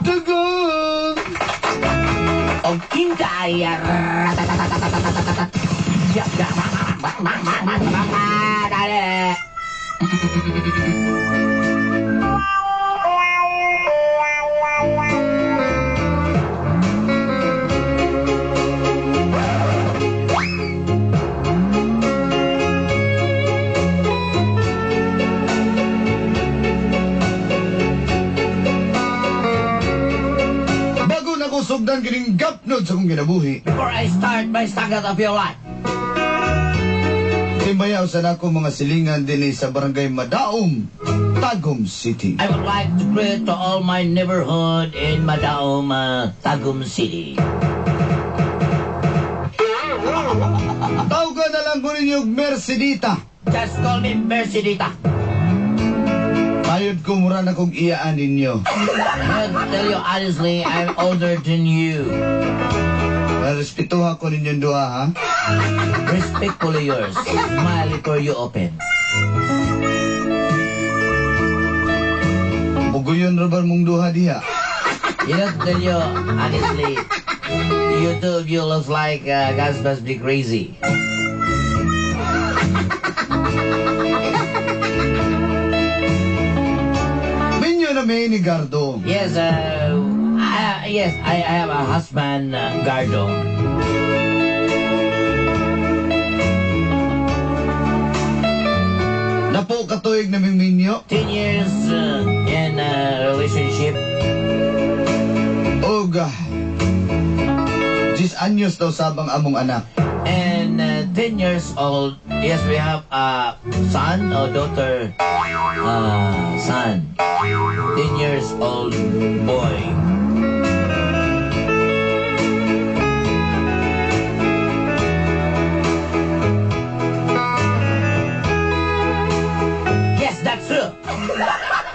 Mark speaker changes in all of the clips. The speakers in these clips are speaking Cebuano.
Speaker 1: Dagan!
Speaker 2: Og Inday.
Speaker 1: Bago na ko sugdan kining gapnod sa kong kinabuhi.
Speaker 2: Before I start my saga of your life,
Speaker 1: Timbayaw sa nako mga silingan dinhi sa Barangay Madaom, Tagum City.
Speaker 2: I would like to greet to all my neighborhood in Madaom, Tagum City.
Speaker 1: Tawgan na lang ko ninyo og Mercedita.
Speaker 2: Just call me Mercedita.
Speaker 1: Tayod ko mura na kong iyaan ninyo.
Speaker 2: I tell you honestly, I'm older than you.
Speaker 1: Respetuha ko ninyong duha, ha?
Speaker 2: Respectfully yours. Smile before you open.
Speaker 1: Muguyon ra ba mong duha diha?
Speaker 2: You know, tell you honestly, you two of you looks like guys must be crazy.
Speaker 1: Minyo na may ni Gardo.
Speaker 2: Yes, yes, I have a husband, Gardo.
Speaker 1: Napo katuig na ming minyo.
Speaker 2: 10 years in a relationship.
Speaker 1: Og 10 anyos daw sabang among anak.
Speaker 2: And 10 years old, yes, we have a son or daughter, son. 10 years old boy. Yes, that's true.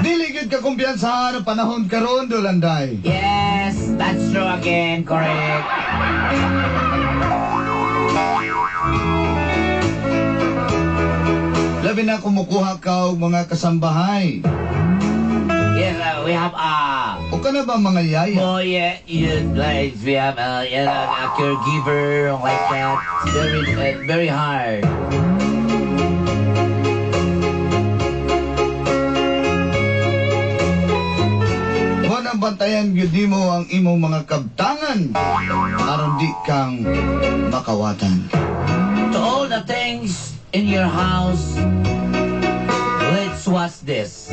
Speaker 1: Dili gyud ka kumpiyansa ang panahon karon, Dolanday.
Speaker 2: Yes, that's true again, correct.
Speaker 1: Labi na kumukuha ka og mga kasambahay.
Speaker 2: Yes, we have a
Speaker 1: O ka na ba mga yaya?
Speaker 2: Oh yeah, you, like we have a, yeah, a caregiver like that. Very, very hard.
Speaker 1: Mo nang bantayan gyud nimo ang imong mga kabtangan aron di kang makawatan.
Speaker 2: To all the things in your house, let's watch this.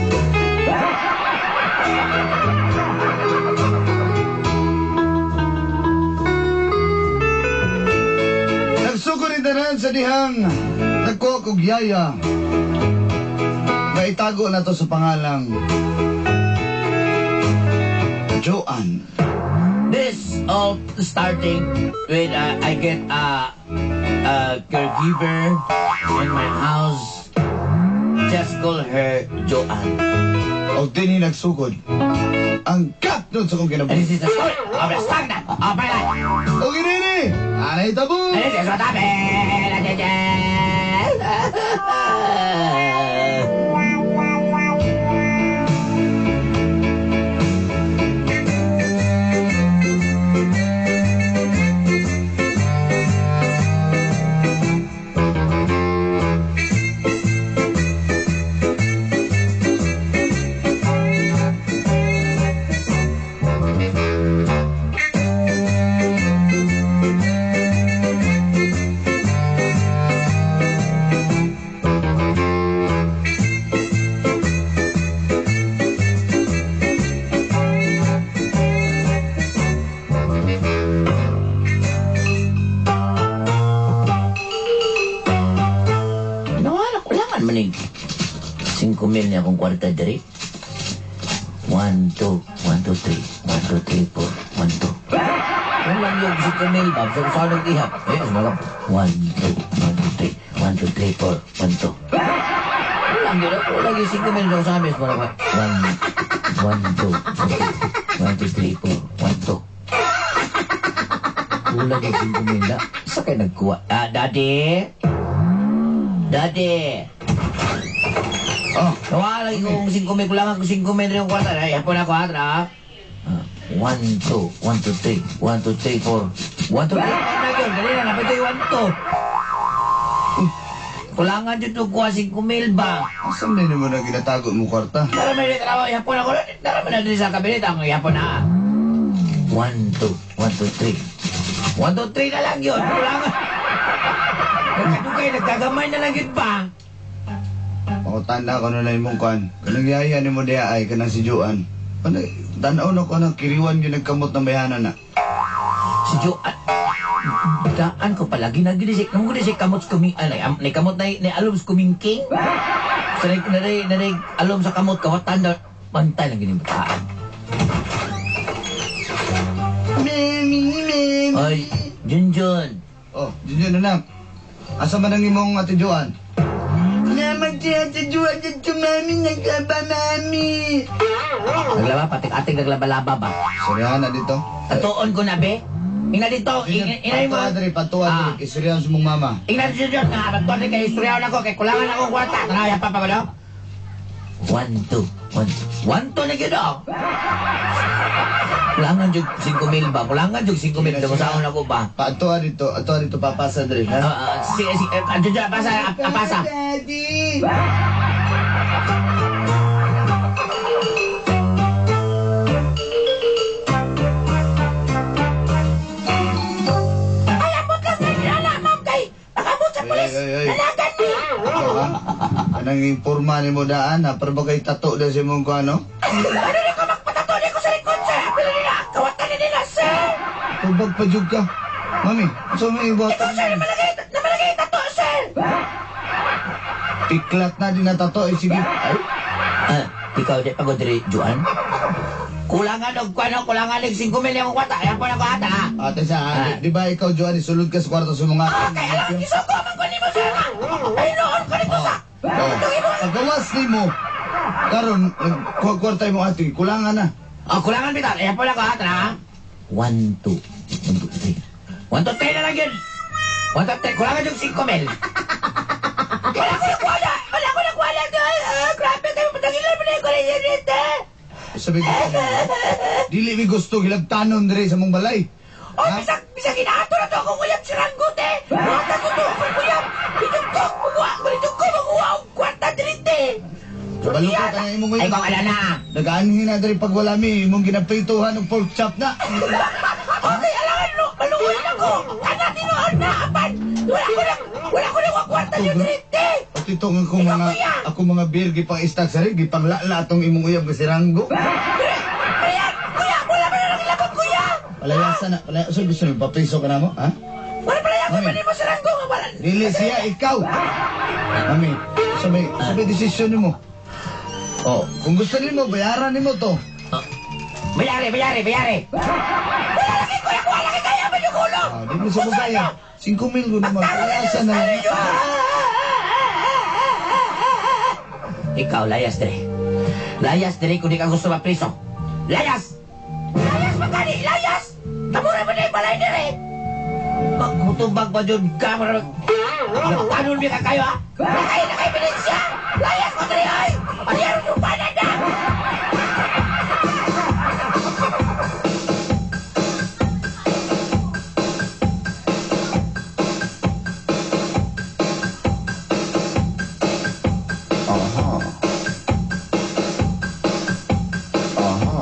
Speaker 1: Nagsugod ni tanan sa dihang nagkuha kog yaya. Naitago na to sa pangalang Joanne.
Speaker 2: This all starting when I get a caregiver in my house. Just call her Joanne.
Speaker 1: Og dinhi nagsugod ang gapnod sa kong
Speaker 2: And
Speaker 1: kinabuhi.
Speaker 2: this is the story of the stagnant of my life.
Speaker 1: Og inini, anay tabo.
Speaker 2: And this is what happened. Nawala, kulangan man eh. 5 mil niya akong kwarta diri. 1, 2, 1, 2, 3, 1, 2, 3, 4, 1, 2. Kulang yung 5,000 ba? So, saan nag-ihap? Eh, mga 1, 2, 1, 2, 3, 1, 2, 3, 4, 1, 2. Kulang yun. Kulang yung 5,000 sa sabi. Mga 1, 1, 2, 1, 2, 3, 4, 1, 2. Kulang yung 5,000 na. Sa kayo nagkuha? Ah, Daddy? Daddy?
Speaker 1: Oh,
Speaker 2: Nawa lagi kong 5,000. Kulangan ko 5,000 rin yung kwarta. Ay, hapon ako, ha? Tara. 1, 2, 1, 2, 3, 1, 2, 3, 4, 1, 2, 3, 4 na yun. Dali na, napit yung 1, 2. Kulangan dito kuha 5,000 ba?
Speaker 1: asa man nimo na ginatago mo kwarta?
Speaker 2: Tara, may tara, ihapon ako. Tara, may na dito sa kabinet. Ang ihapon na. 1, 2, 1, 2, 3. 1, 2, 3 na lang yun. Kulangan. Nagkadugay, nagkagamay na lang yun ba?
Speaker 1: Pakutan na ako na imong kuan. Kanang yaya nimo diha ay kanang si Joan. Ano, tan-aw na ko nang kiriwan yun nagkamot ng bayhanan na.
Speaker 2: Si Joan, daan ko palagi nagdisik, nung gudisik kamot sa kuming, anay, ni kamot na ni alom sa kumingking. Sa nari, nari, alom sa kamot, kawatan na, pantay lang gini bataan.
Speaker 1: Mami, mami.
Speaker 2: Ay, Junjun.
Speaker 1: Oh, Junjun anak. Asa man ang imong ate Joan? Naman si ate Joan dito, mami, naglaba, mami.
Speaker 2: Naglaba, patik-atik naglaba-laba ba?
Speaker 1: Sorry na dito.
Speaker 2: Tatuon ko na, be. Ina dito, ina mo.
Speaker 1: Patuwa diri, patuwa diri. Istoryahan sa mong mama.
Speaker 2: Ina dito, Junjun, nga, patuwa diri, kay istoryahan ako, kay kulangan akong kwarta. Tara, yan pa pa ba, no? 1, 2, 1, 1, 2 na yun, oh. Kulangan jud 5,000 ba? Kulangan jud 5,000. Dumasaon ako ba?
Speaker 1: Patuwa dito, atuwa dito, papasa diri, ha?
Speaker 2: Si, si, Junjun, apasa, apasa.
Speaker 1: Daddy!
Speaker 2: Ay, abot lang na nila, ma'am, kay nakabot sa pulis.
Speaker 1: Ay, ay, ay.
Speaker 2: Nalagan ni.
Speaker 1: Ikaw, ha? Anang imporma ni mo daan, ha? Pero bagay tato dahil sa imong kuan, no?
Speaker 2: Ano na ko magpatato ni ko sa likod, sir? Apilo nila, kawatan ni nila, sir.
Speaker 1: Tubag pa jud ka. Mami, so may
Speaker 2: Ikaw,
Speaker 1: ibuhatan.
Speaker 2: sir, namalagay tato, sir.
Speaker 1: Piklat na din na tato. Eh, sige.
Speaker 2: Ay, ah, ikaw di pagod diri, Juan. Kulangan og kuano, kulangan og 5,000 ang kwarta. Ayan po na ko ata.
Speaker 1: Ate sa, di ba ikaw, Joan, isulod ka sa kwarto sa mga...
Speaker 2: Okay, alam, isuko man ko nimo sir. Ay noon ko nito sa.
Speaker 1: Oh. Pagawas ni mo, karon nagkuha kwarta mo ate, kulangan na.
Speaker 2: Oh, kulangan bitaw. Ayan po na ko ata. 1 2 1 2 3. 1 2 3 na lang yun. 1 2 3, kulangan yung 5,000. Wala ko na kuwala. Wala ko na kuwala. Grabe kayo, patagilan mo na yung kuryente.
Speaker 1: Sabi ko, dili mi gusto gilagtanon dire sa mong balay.
Speaker 2: Oh, bisag bisag inaato na to akong uyab si Ranggot eh. Buhatan ko to akong uyab. Bitog ko, maguha, bitog ko, maguha og kwarta diri te.
Speaker 1: Kabalo ko kaya imong
Speaker 2: Ay,
Speaker 1: uyab.
Speaker 2: kung ala na.
Speaker 1: Nagaanhin na diri pag wala mi imong ginaprituhan og pork chop na.
Speaker 2: Okay, alangan no, maluoy na ko. Kana tinuod na apan. Wala ko na kwarta niyo diri te.
Speaker 1: At ito nga akong mga ako mga beer gipang istak sa rig, gipang lala atong imong uyab nga si Ranggo.
Speaker 2: Kuya, kuya, wala ba na lang ilabot kuya?
Speaker 1: Palayasan na, palayasan gusto nyo papriso ka na mo, ha?
Speaker 2: Wala pala ako
Speaker 1: Mami.
Speaker 2: pa nimo si Ranggo nga wala.
Speaker 1: Dili siya ikaw. Mami, sabi desisyon nimo. Oh, kung gusto nimo bayaran nimo to.
Speaker 2: Bayari, bayari, bayari. Wala lagi kuya, wala lagi kaya man yung ulo.
Speaker 1: Ah, di mo sa kaya. 5,000 ko naman. Palayasan na lang.
Speaker 2: Ikaw, layas dire. Layas dire kung di ka gusto mapriso. Layas! Layas magkani! Layas! Tamura mo na yung balay dire! Magmutubag ba dyan ka? Nagtanon mi ka kayo ha? Nakay na kay Benicia! Layas mo dire ay! Paliyaro yung banan na!
Speaker 1: Aha. Aha.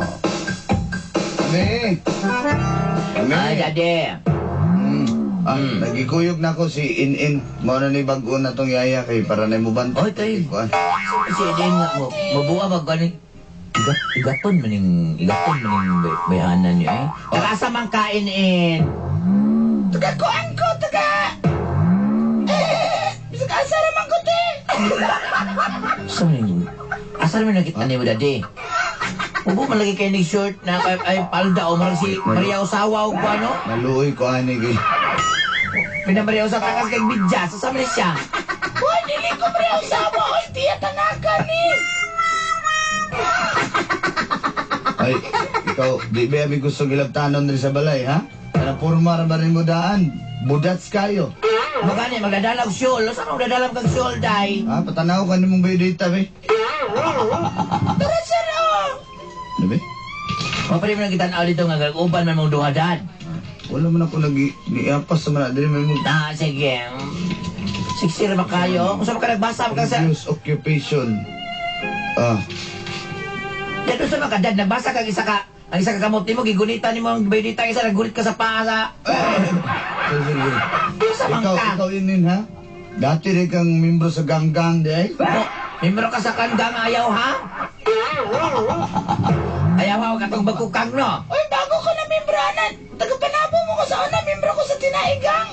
Speaker 1: Mami. Mami.
Speaker 2: Ay, daddy.
Speaker 1: Ah, nagikuyog na ako si In-In. Mao na ni bag-o na tong yaya kay para na mo bantay.
Speaker 2: Oy, kay.
Speaker 1: Kuan.
Speaker 2: Si Eden nga mo, mabuha ba ganing igaton maning bayhanan niyo eh. Taga man kain in. Taga kuan ko, taga. Eh, bisag asa raman ko te. Asa man asa man nakita ni mo daddy? Ubo man lagi kay ni shirt na ay palda o marang si Maria Osawa o ano.
Speaker 1: Maluoy ko ani kay.
Speaker 2: Pina Maria Osawa takas kay bidya. Sasama ni siya.
Speaker 3: Hoy, dili ko Maria Osawa. Hoy, tiya tanaka ni.
Speaker 1: Ay, ikaw, di ba may gusto gilabtanon diri sa balay, ha? Kana porma ra ba rin mo daan? Budats kayo.
Speaker 2: Magani, magdadala og shawl. Saan ka magdadala kag shawl, day?
Speaker 1: Ha, patanaw ka nimong biodata, be.
Speaker 3: Tara, sir, oh.
Speaker 1: Ano, be?
Speaker 2: Mapari mo nang kitanaw dito nga uban man mong duha, dad.
Speaker 1: Wala man ako nag niapas sa mga diri may mo.
Speaker 2: Ah, sige. Siksir ba kayo? Kung saan ka nagbasa ka sa...
Speaker 1: Previous occupation. Ah,
Speaker 2: Dito sa mga dad, nagbasa kag isa ka... Ang isa ka kamot nimo, gigunitan nimo ang biodata, isa naggunit ka sa paa sa...
Speaker 1: sorry, sorry, sorry.
Speaker 2: Sa
Speaker 1: Ikaw,
Speaker 2: mangka.
Speaker 1: ikaw yun ha? Dati rin kang membro sa ganggang, di ay?
Speaker 2: Oh, membro ka sa kanggang ayaw, ha? Ayaw ha, katong bagkukang, no?
Speaker 3: Oy, bago ko na membranan. Tagapanabo mo ko sa una, membro ko sa tinaigang.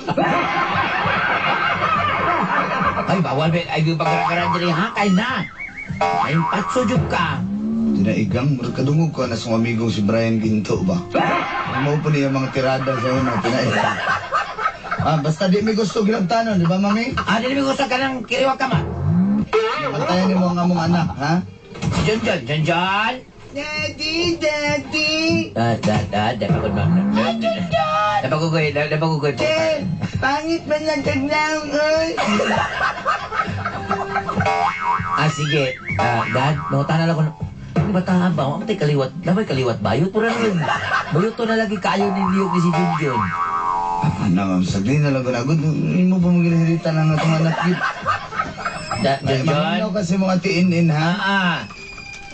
Speaker 2: Ay, bawal ba? Ay, yung pagkakaran diri, ha? Kay na. Ay, patso jud ka.
Speaker 1: Tinaigang, murag kadungog ko na sa amigong si Brian Ginto ba? Mo po niya mga tirada sa una, tinaigang. Ah, basta di may gusto gilabtanon, di ba, mami?
Speaker 2: Ah, dili mo gusto ka ng kiriwa ka, ma.
Speaker 1: Bantayan ni mo ang among anak, ha?
Speaker 2: John, John, John, John.
Speaker 1: Daddy, daddy!
Speaker 2: Da, da, da, da, pagod, ma'am.
Speaker 3: Ay, John, John.
Speaker 2: Napagugoy, napagugoy po.
Speaker 1: Pangit man lang taglang, oy!
Speaker 2: Ah, sige. Ah, Dad, mangutana lang ko. Ano ba tanga ba? Wa kaliwat. Labay kaliwat bayot. Pura naman. Bayot to na lagi kayo ni Liyok ni si Junjun.
Speaker 1: Ano, ma'am, sagli na lang ko na. Good, hindi mo pa magilihirita lang atong anak yun.
Speaker 2: Da,
Speaker 1: Ay,
Speaker 2: Junjun.
Speaker 1: maminaw kasi mga tiinin, ha?
Speaker 2: Ah, ah.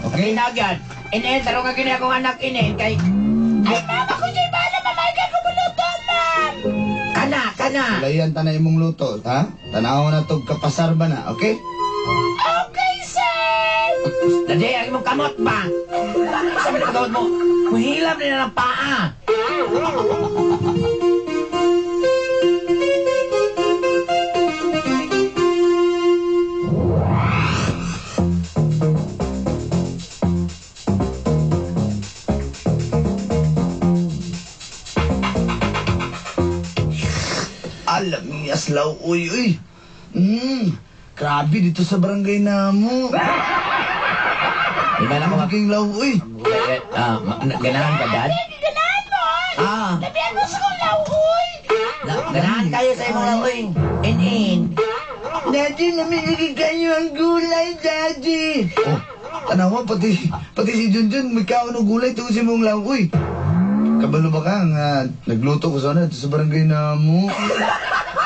Speaker 1: Okay?
Speaker 2: Okay, nagyan. Inen, tarong ka gini akong anak, inen. Kay,
Speaker 3: Ay, mama ko dyan, bahala, mamay ka kumuluto, ma'am.
Speaker 2: kana, kana.
Speaker 1: Layan ta na imong luto, ha? Tanaw na tog kapasar ba na, okay?
Speaker 3: Okay, sir.
Speaker 2: Dadi, ang imong kamot ba? Sabi na pagkawat mo, muhilam na ng paa.
Speaker 1: Alam niya, slaw, uy, uy. Grabe dito sa barangay na mo.
Speaker 2: Di ba na ko
Speaker 1: Maging law, uy.
Speaker 2: Ah, ganahan ka, Dad?
Speaker 3: Ganahan mo.
Speaker 2: Ah,
Speaker 3: Labi ako sa kong lauoy.
Speaker 2: Ganahan kayo sa imong laoy. In-in.
Speaker 1: Daddy, namimigay kayo ang gulay, Daddy. Oh, tanawa, pati si Junjun, may kaon og gulay tungkol sa imong law, uy. Kabalo ba ka nga nagluto ko sana dito sa barangay na mo.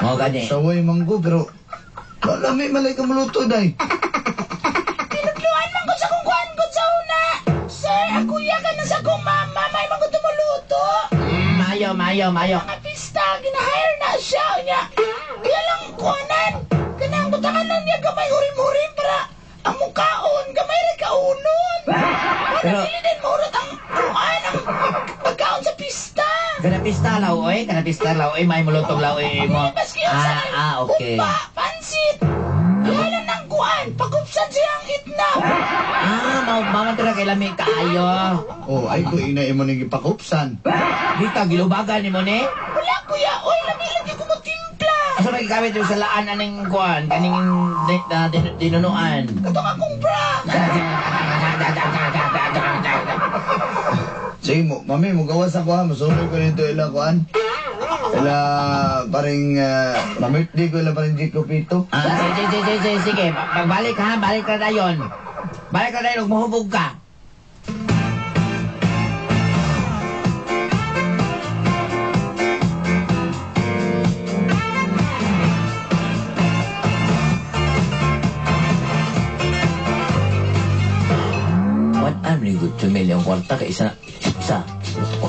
Speaker 2: Mo gani.
Speaker 1: Saway manggo, pero lami malay ka muluto, day.
Speaker 3: Tinutluan man ko sa kong kuan ko sa una. Sir, ako ya ka na sa kong mama. May man ko tumuluto.
Speaker 2: Mayo, mayo, mayo.
Speaker 3: Mga pista, ginahire na siya. Niya, kaya lang kuanan. Kanang butangan lang niya gamay hurim-hurim para ang mukaon, gamay rin kaunon. Pero, dili din maurot ang kuan, ang pagkaon sa pista.
Speaker 2: Kana pista law, oy. Kana pista law, oy. May mulutong law, oy. Mo.
Speaker 3: Maski yun sa
Speaker 2: Ah, ah, okay.
Speaker 3: Upa, pansit. Kaya lang ng kuan, pagupsan siya ang itnab.
Speaker 2: Ah, mama to na kay lami kaayo.
Speaker 1: Oh, ay ko ina imo ning gipakupsan.
Speaker 2: Dito, gilubagan ni mo ni.
Speaker 3: Wala kuya, oy, lami lagi ko mo timpla.
Speaker 2: Asa may gigamit yung sa laan aning kuan, kaning dinunuan.
Speaker 3: Katong akong bra.
Speaker 1: Sige mo, mami, mo gawas ako ha. Masuloy ko nito ila kuan. Ila paring, ma-birthday ko ila paring Jico Pito.
Speaker 2: Ah, sige, sige, sige, sige, sige. Pagbalik ha, balik ka dayon. Balik ka dayon, ug mahubog ka. What am good to me ang kwarta kay isa isa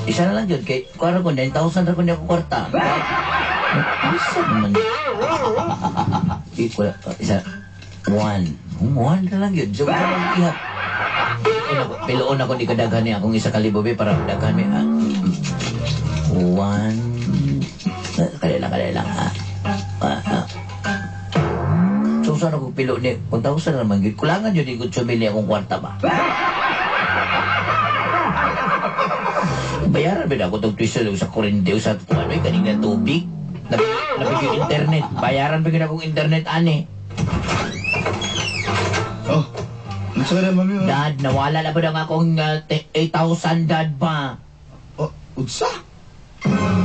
Speaker 2: isa na lang yun kay kuwara ko 9,000 ra ko niya akong kwarta. Isa naman. Wala, isa one. One na lang yun. So, wala lang ihap. Piloon ako di kadaghan niya akong isa kalibo be para daghan mi. One. Kali lang, kali lang. So, saan ako pilo ni? 1,000 na naman yun. Kulangan yun, ikot sumili akong kwarta ba? Bayaran ba na ako itong tuition sa kurente o sa ano, kaning na tubig? Nabigyan internet. Bayaran ba yun akong internet, ane?
Speaker 1: Oh, ano sa kanya, mami? Oh?
Speaker 2: Dad, nawala na ba na akong 8,000, Dad ba?
Speaker 1: Oh, unsa?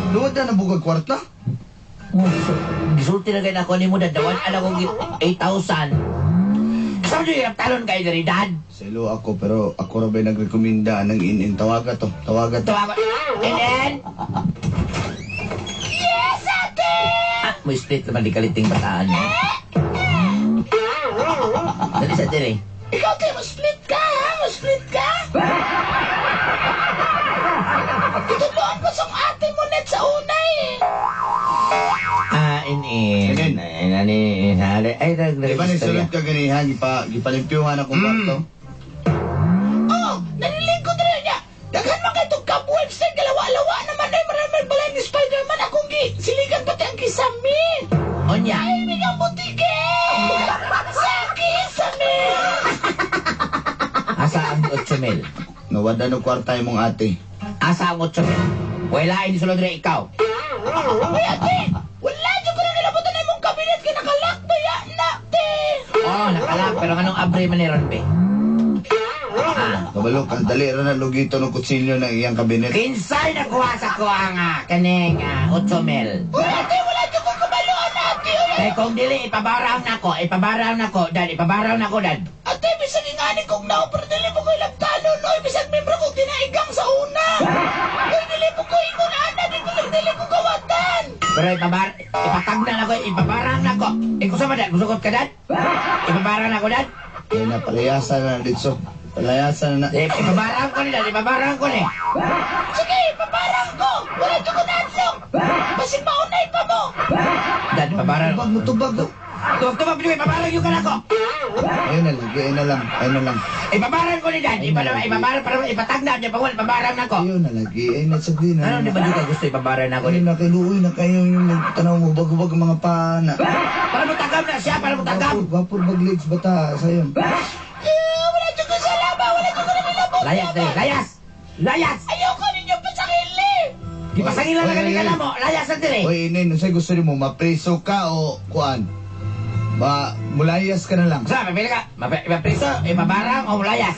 Speaker 1: Luwad na nabugag kwarta?
Speaker 2: Oh, so, gisulti na kayo na ako ni mo, Dad. Nawala na akong 8,000. Saan nyo yung talon kayo diri, Dad?
Speaker 1: Selo ako, pero ako ra ba'y nagrekomenda ng inin. Tawaga to, tawaga to.
Speaker 2: Tawagan. Inen!
Speaker 3: Yes, ate!
Speaker 2: Ah, may split naman di kaliting bataan mo. Dali sa diri.
Speaker 3: Ikaw, te, mo-split ka, ha? Mo-split ka? Itudloan ko sa ate mo net sa una, eh.
Speaker 2: Ah, inin.
Speaker 1: Inin.
Speaker 2: Inin. Ay,
Speaker 1: Di ba nagsulod ka ganiha, gipalimpyuhan akong kwarto?
Speaker 3: Oh, nalilingkod rin niya. Daghan man kay itong cobwebs na galawa-lawa naman ay maraming balay ni Spider-Man. Akong siligan pati ang kisami.
Speaker 2: Onya.
Speaker 3: Ay, bigang butike! Sa kisami!
Speaker 2: Asa ang 8,000?
Speaker 1: Nawada no kwarta imong ate.
Speaker 2: Asa ang 8,000? Wala ini sulod rin ikaw.
Speaker 3: Ay, ate! Wala dyan ko na nilabutan na imong kabinet kay nakalak ba yan na, te?
Speaker 2: Oh, nakalak. Pero anong abre man ni ron, be? Ah.
Speaker 1: Kabalo ka, dali ra na lugito ng kutsilyo ng iyang kabinet.
Speaker 2: Kinsay nakuha sa kuha nga kaning 8,000.
Speaker 3: Uy, ate, wala dyan ko kabaloan, ate! Uy,
Speaker 2: Kay kung dili ipabarang nako, ipabarang nako, Dad, ipabarang nako, Dad.
Speaker 3: ate, bisag ingani kong nao, pero dili mo ko ilabtanon, oy, bisag membro kong tinaigang sa una. Uy, dili mo ko ingon, ana, dili ko dili ko kawatan.
Speaker 2: Pero ipatagnan ako, ipabarang nako. Ikaw sa ba, Dad? Musugot ka, Dad? Ipabarang nako, Dad?
Speaker 1: Ay na, palayasan na dito. Palayasan na.
Speaker 2: Eh, ipabarang ko ni, Dad, ipabarang ko ni.
Speaker 3: Sige, paparang ko! Wala dyan ko naadlok! Basig maunay pa mo!
Speaker 2: Dad, ipabarang.
Speaker 1: Tubag mo, tubag.
Speaker 2: Tubag, tubag, ipabarang yung kanako.
Speaker 1: Ayun na lagi, ayun na lang, ayun na lang.
Speaker 2: Ipabarang ko ni, Dad. Ipabarang, para ipatagnan niya, pangwal, ipabarang nako.
Speaker 1: Ayun na lagi, ayun na sagdi na.
Speaker 2: Ano, di ba di ka gusto ipabarang nako ni?
Speaker 1: Ayun na, kay Luoy na kayo yung tanaw mo, bag-bag ang mga pana.
Speaker 2: Para mo tagam na siya, para mo tagam.
Speaker 1: Vapor, vapor baglegs bata, sayon.
Speaker 3: Eh, wala dyan ko sa laba! Wala dyan ko na nilabot!
Speaker 2: Layas, dali, layas! Layas!
Speaker 3: Ayoko ninyo pasakili!
Speaker 2: Di pasangilan na
Speaker 1: Oy,
Speaker 2: galing
Speaker 1: oy,
Speaker 2: ka
Speaker 1: oy.
Speaker 2: na mo. Layas na dili.
Speaker 1: Oy, inin, unsay gusto nimo, mapreso ka o kuan? Ba, mulayas ka na lang.
Speaker 2: Sa, mapili ka. Mapriso, ipabarang o layas.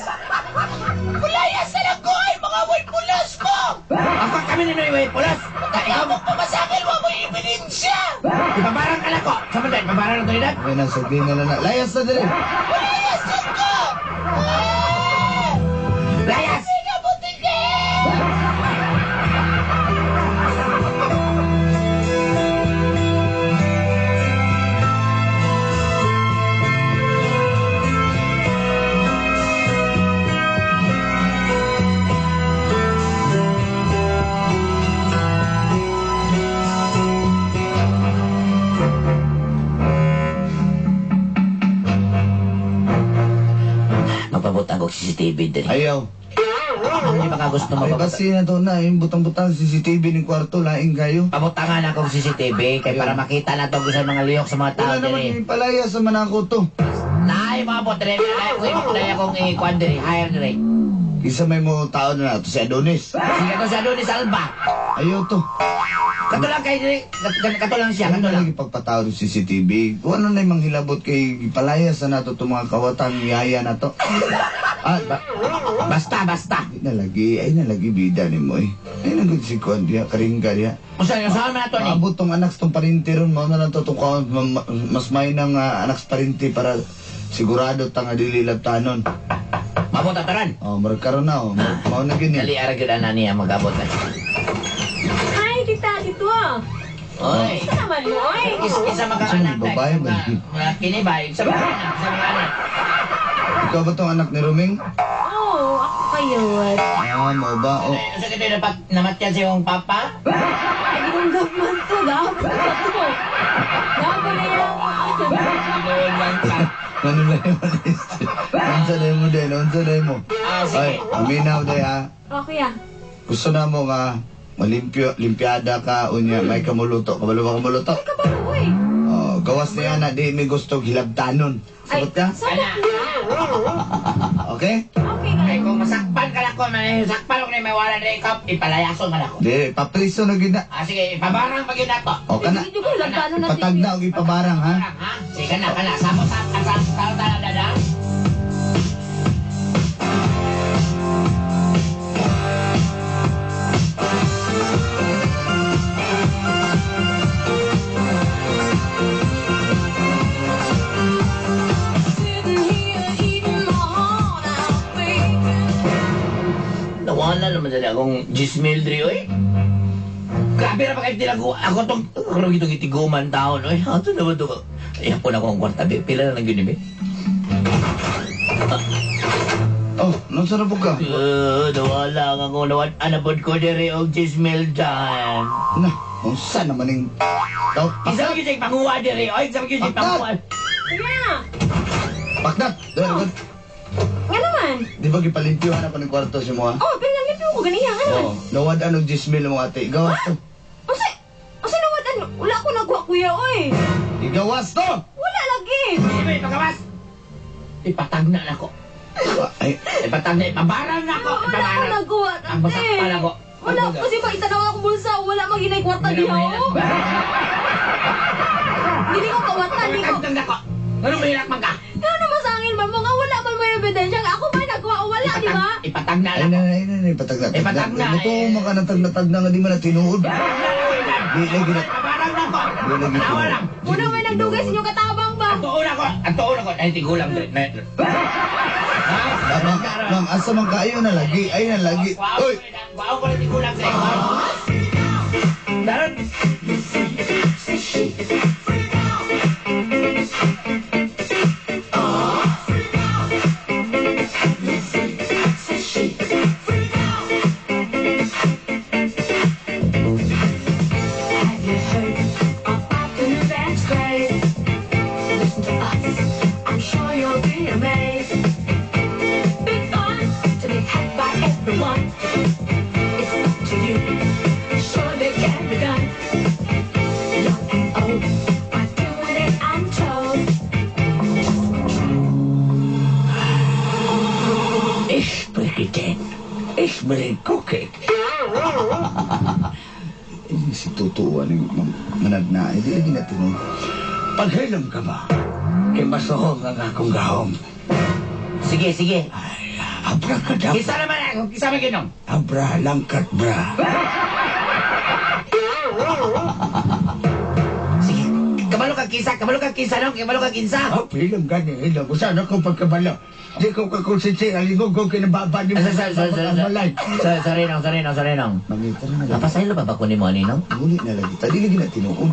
Speaker 3: Mulayas na lang ko ay mga way pulos mo!
Speaker 2: Ako kami ni Noy Pulos.
Speaker 3: Ikaw mong pamasakil, wa mo'y ebidensya!
Speaker 2: Ipabarang ka na ko. Sa man, ipabarang na to ni Dad.
Speaker 1: Ayun na, sagdi na lang na. Layas na dili.
Speaker 3: Mulayas lang ko! Ah!
Speaker 2: Layas!
Speaker 3: Sige, butike!
Speaker 2: Magpabutang og CCTV diri.
Speaker 1: Ayaw.
Speaker 2: Ano di ba ka gusto
Speaker 1: Ay,
Speaker 2: mapabutang?
Speaker 1: basi na to na, yung butang-butang CCTV ng kwarto, laing kayo.
Speaker 2: Pabutangan akong CCTV kay para makita na to sa mga liyok sa mga tao
Speaker 1: Wala naman
Speaker 2: diri.
Speaker 1: yung palaya sa manako to.
Speaker 2: Naay mga bot diri, naay akong i-kuan diri, hire diri.
Speaker 1: Isa may mo tao na nato, si Adonis.
Speaker 2: Sige to si Adonis Alba.
Speaker 1: Ayaw to.
Speaker 2: Kato lang kay diri, kato lang siya,
Speaker 1: Ano
Speaker 2: kato
Speaker 1: na
Speaker 2: lang.
Speaker 1: lagi pagpatawad ng CCTV? Kung ano na yung manghilabot kay palaya sa nato itong mga kawatang yaya na to. Ah,
Speaker 2: Basta, basta.
Speaker 1: di na lagi, ay na lagi bida ni mo eh. Ay na si Kuan diya, karingga diya.
Speaker 2: Usa usahan man nato ni.
Speaker 1: Maabot tong anak sa tong parinti ron, mao na lang to tong kaon, mas may nang anak sa parinti para sigurado ta nga dili labtanon.
Speaker 2: Mabot atoran.
Speaker 1: Oh, murag karon na oh, mao na gini.
Speaker 2: Dali ara gyud ana niya magabot na.
Speaker 4: Hi, tita, dito.
Speaker 2: Oy.
Speaker 4: Isa naman mo, oy.
Speaker 2: Isa mga
Speaker 1: Saan,
Speaker 2: anak
Speaker 1: babae ba?
Speaker 2: Mga kini ba? Isa mga anak, isa mga anak.
Speaker 1: Ikaw ba tong anak ni Ruming?
Speaker 4: Oo, ako kayo.
Speaker 1: Ah, mao ba? Oh.
Speaker 2: Sa kito dapat namatyan sa iyong papa?
Speaker 4: Ay, ginunggap man to. Gahapon na to. Gahapon na yan.
Speaker 2: Ginoon man ka.
Speaker 1: Ano na yung Unsa na mo din, unsa na mo.
Speaker 2: Ah, sige.
Speaker 1: Ay, aminaw day ha.
Speaker 4: Oh, kuya.
Speaker 1: Gusto na mo nga malimpyo, limpiada ka unya may kamuluto. Kabalo ba kamuluto?
Speaker 4: Ay, kabalo, oy.
Speaker 1: Oh, gawas niya na di mi gusto hilabtanon.
Speaker 4: Ay,
Speaker 1: Sagot ka?
Speaker 4: sabot na.
Speaker 1: Okay?
Speaker 4: Okay,
Speaker 2: Kay
Speaker 4: kayo.
Speaker 2: kung masakpan ka lang ko, ko, sakpalok na may wala na ikaw, ipalayason man ako.
Speaker 1: Di, papriso na gid na.
Speaker 2: Ah, sige, ipabarang pag yun ato.
Speaker 1: O kana.
Speaker 4: Hindi ko lagano na
Speaker 1: Ipatagna og ipabarang ha.
Speaker 2: Barang, ha? Sige na, kana. Samo sa sa sa sa dada. Nawala naman dali akong Gismail diri oy. Grabe ra pa kayo tinago. Ako tong ako itong itiguman taon oy. Ato naman to. Ihapon ako ang kwarta. Pila na lang yun eh.
Speaker 1: Oh, nung sarap ka?
Speaker 2: Nawala nga ko. Nawala anapod ko diri og Gismail dyan.
Speaker 1: Na, unsa naman ning Tao,
Speaker 2: Isa
Speaker 1: pakdat.
Speaker 2: gyud siya panguha diri oy. Isa gyud siya panguha.
Speaker 4: Kuya,
Speaker 1: Pakdat. Dali, dali.
Speaker 4: nga naman.
Speaker 1: Di ba gipalimpyuhan na pa ng kwarto si mo ha?
Speaker 4: Oh, pero nanglimpyo ko ganiya, nga naman.
Speaker 1: Oh, nawad-an og Gismail mo ate. Igawas to.
Speaker 4: Unsa, unsa nawad-an? Wala ko nagwa, kuya, oy.
Speaker 1: Igawas to.
Speaker 4: Wala lagi.
Speaker 2: Hindi pagawas. Ipatagna na ko.
Speaker 1: Ay,
Speaker 2: Ipatagna, ipabarang na ko.
Speaker 4: Wala ko
Speaker 2: Ipabarang.
Speaker 4: nagwa,
Speaker 2: Ang masakpan ako.
Speaker 4: Wala, kasi ba itanaw akong bulsa, wala maginay kwarta diha, oh. Dili ko kawatan, di ko.
Speaker 2: Ipatagna ko. Ano mahirap man ka?
Speaker 4: Nga naman sa angin man mo nga wala man may ebidensya nga ako ba nagawa o wala, di ba?
Speaker 2: Ipatagna
Speaker 1: ay
Speaker 2: na
Speaker 1: na
Speaker 2: ko.
Speaker 1: ay na, ay, patagna.
Speaker 2: Ipatagna,
Speaker 1: Muto
Speaker 2: eh.
Speaker 1: maka natag-natag na nga di man na tinuod. Di lagi na.
Speaker 2: Ipabarang na ko.
Speaker 1: Di lagi
Speaker 2: Tanawa lang.
Speaker 4: Una may nagdugay sa inyong katabang ba?
Speaker 2: Ang tuon ako. Ang tuon ako. Ay, tigulang.
Speaker 1: Bang, bang, asa man ka ayo na lagi, ay na lagi. Oy,
Speaker 2: Wow ko na tigulang. Daron.
Speaker 5: Have you heard about the new dance craze? Listen to us, I'm sure you'll be amazed. Big fun to be had by everyone. It's up to you, sure they can be done. Young and old are doing it, I'm told.
Speaker 6: Ich spreche den. Ich will gucken.
Speaker 1: Si Tutuan yung managna, di lagi na tinuod.
Speaker 6: Paghilom ka ba? Kay masuhong ang akong gahom.
Speaker 2: Sige, sige.
Speaker 6: Abracadabra.
Speaker 2: Kisa naman ako. Kisa man ginong.
Speaker 6: Abra, langkat, bra.
Speaker 2: Sige. Kabalo ka kisa. Kabalo ka kisa nong. Kabalo ka kinsa.
Speaker 6: Oh, hilom gani, hilom. Usa na ko pagkabalo. Di ko kakonsensya, alingog ko kinababa ni mo.
Speaker 2: Sorry, sorry nong, sorry nong, sorry nong.
Speaker 1: Mangita na lagi.
Speaker 2: Napasaylo pa ba kunin mo ani nong?
Speaker 1: Ngunit na lagi. Tadi lagi na tinuod.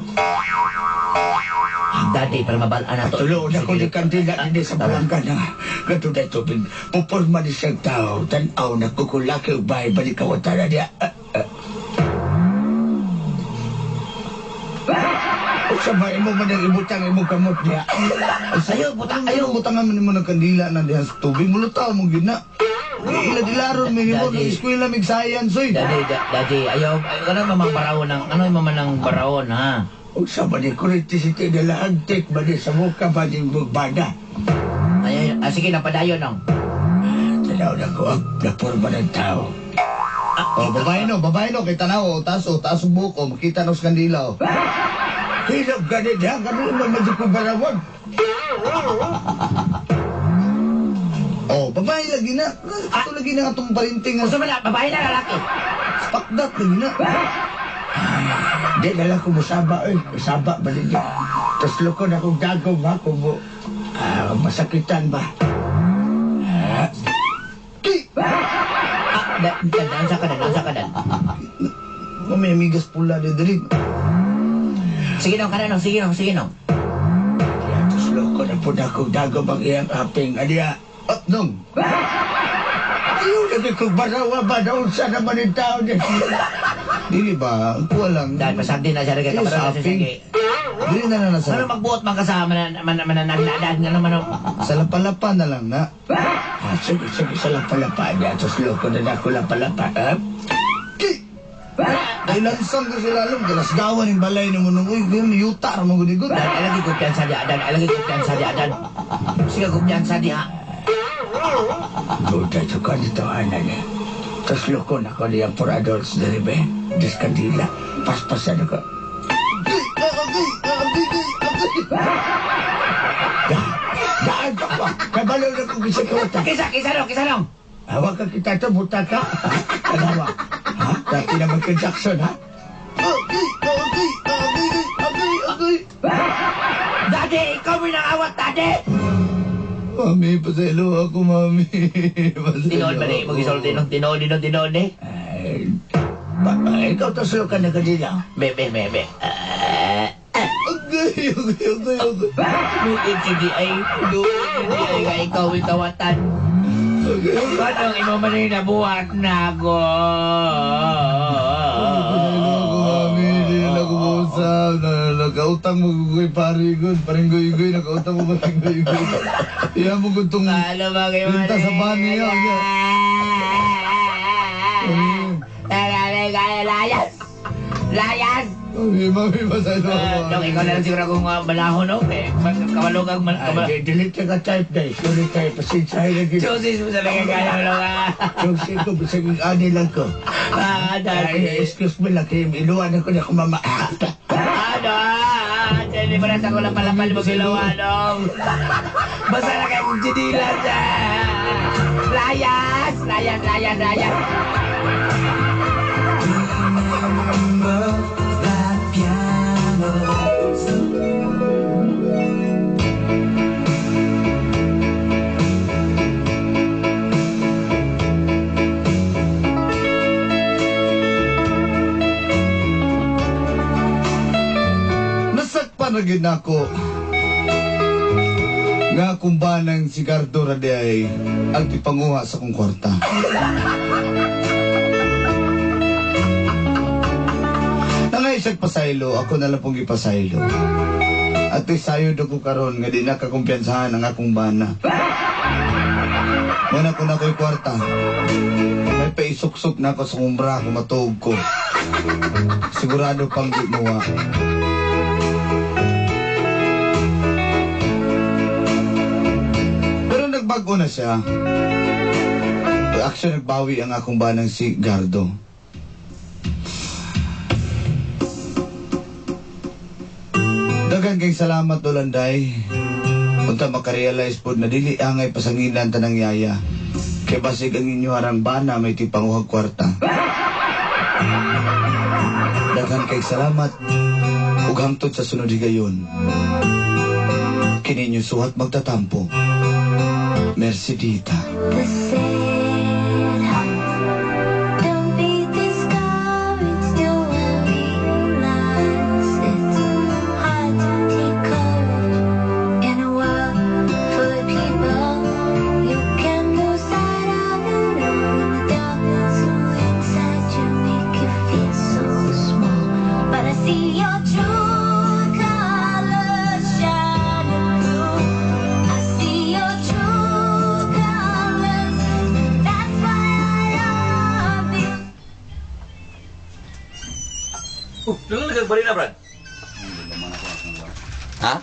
Speaker 2: Dati para mabalaan na to.
Speaker 6: Tulo na ko ni kandila din sa balangga na. Ganto na tubig. Pupurma ni siyang tao. Tanaw na kukulaki ubay. Balik kawatan na niya. Usa ba imo man ang ibutang imong kamot niya?
Speaker 2: Sayo, butang
Speaker 1: Ayaw
Speaker 2: ayo.
Speaker 1: butangan man nimo ng kandila na diha sa tubig. Mulutaw mo gyud na. Ila dilaron mi nimo
Speaker 2: Daddy.
Speaker 1: ng eskwela mig science oy.
Speaker 2: Daddy, daddy, ayaw, ayaw ka na mamang baraon ng, ano yung mamanang baraon, ha?
Speaker 6: Usa ba ni kuriti si Tina Lahagtik ba ni sa muka ba ni Bugbada?
Speaker 2: Ay, ay, sige, napadayon nong.
Speaker 6: Tanaw na ko ang napurma ng tao.
Speaker 1: Oh, babae no kay tanaw, oh, taas oh, taas ang buhok oh, makita no sa kandila oh.
Speaker 6: Hilom gani niya, ganun naman di ko barawag.
Speaker 1: Oh, babae lagi na. Ito lagi na atong parinting
Speaker 2: Gusto mo na, babae na lalaki.
Speaker 1: Pakdat lagi na.
Speaker 6: Di na lang ko musaba eh. Musaba ba ninyo? Tapos lukon akong dagong ha, kung mo, masakitan ba?
Speaker 1: Ki!
Speaker 2: Ah, dan, sa kanan, sa kanan.
Speaker 1: May amigas pula di diri.
Speaker 2: Sige nong, kanan nong, sige nong, sige nong.
Speaker 6: Kaya tapos lukon na po na akong dagong ang iyang aping. Aniya,
Speaker 1: At nong.
Speaker 6: ayaw lagi kong barawa ba? Naunsa naman yung tao niya.
Speaker 1: Dili ba? Ang kuha lang.
Speaker 2: Dan, pasagdi na siya,
Speaker 1: Eh,
Speaker 2: kabaran na siya,
Speaker 1: saping.
Speaker 2: sige.
Speaker 1: Dili na na nasa.
Speaker 2: Ano magbuot man kasama man man man man nga naman
Speaker 1: Sa lapalapa na lang na.
Speaker 6: Ah, sige, sige, sa lapalapa niya. Tapos lukon na ako lapalapa. Ha?
Speaker 1: Ki! Ay lansang ko sila lalong. Galasgawan yung balay ni mo nung. Uy, ganun, yuta ra mo gudigot.
Speaker 2: Dan ay lagi kumpiyansa diha, dan ay lagi kumpiyansa diha, dan. Sige kumpiyansa diha.
Speaker 6: Tuta, suka dito, ana niya. Tuslo ko na ko niya for adults diri be. Diskandila. Paspasan ako. Daan pa ko. Kabalo na ko kisang kawatan.
Speaker 2: Kisa, kisa nung, kisa nung.
Speaker 6: Hawak ka kita ito, buta ka. Tanawa. Ha? Dati na Michael Jackson, ha?
Speaker 2: Daddy, ikaw may nangawat, Daddy!
Speaker 1: Mami, pasaylo ako, mami. Pasaylo
Speaker 2: Tinood ba ni?
Speaker 1: ako.
Speaker 2: Mag-isulti nung tinood, tinood, tinood eh.
Speaker 6: Ay, ikaw tuslo ka na kanila.
Speaker 2: Be, be, be, be.
Speaker 1: Agay, agay, agay, agay.
Speaker 2: Luod jud ay, luod jud ay, nga ikaw ay kawatan. Kanang imo man ay nabuhat na ako.
Speaker 1: Pasaylo ako, mami. Hindi na ako mausap. Nakautang mo ko kay Parigon. Paring goy-goy. Nakautang mo paring goy-goy. Iyan mo gutong...
Speaker 2: Paano ba kayo
Speaker 1: Linta sa bani, ah,
Speaker 2: Layas! Layas!
Speaker 1: Mami, mami, pasaylo ako.
Speaker 2: Dong,
Speaker 1: mami.
Speaker 2: ikaw na lang siguro akong balahon, no? Eh, Kawalo kang
Speaker 6: Ay, delete ka type day. Sorry tayo, pasensya na gid.
Speaker 2: Diyos, mo sabi ka kaya mo lang, ah.
Speaker 6: Yung siko, bisag ani lang ko.
Speaker 2: Ah,
Speaker 6: Ay,
Speaker 2: daddy.
Speaker 6: excuse me lang, kay iluwan ako na kumama.
Speaker 2: Ano? Ah, Hindi pa na sa kulang palapal mo gilawa, dong. Basta na kayo kong jinilas, ah. Layas! Layas, layas, layas!
Speaker 1: Nasakpan na gid nako. Nga kung ba ng sigardo ra di ay ang tipanguha sa kong kwarta. Nangay siyag pasaylo, ako na lang pong gipasaylo. At sayod ako karon nga di nakakumpiyansahan ang akong bana. Muna ko na ko'y kwarta. May paisuksok na ako sa kumbra kung matuog ko. Sigurado pang di muwa. Pero nagbago na siya. Actually, nagbawi ang akong banang si Gardo. Daghang kay salamat, Dolanday. Punta makarealize po na dili angay pasangilan tanang yaya. Kay basig ang inyo harang bana may tipanguhag kwarta. Daghan kay salamat ug hangtod sa sunod higayon. Kini inyo suhat magtatampo. Mercedita.
Speaker 5: The sad heart. Don't be discouraged, don't realize it's hard to take courage in a world full of people. You can lose sight of it all when the darkness inside you make you feel so small. But I see your true colors shining through. I see your true colors. That's why I love you.
Speaker 7: Oh, dala kag barina, Brad. Ha?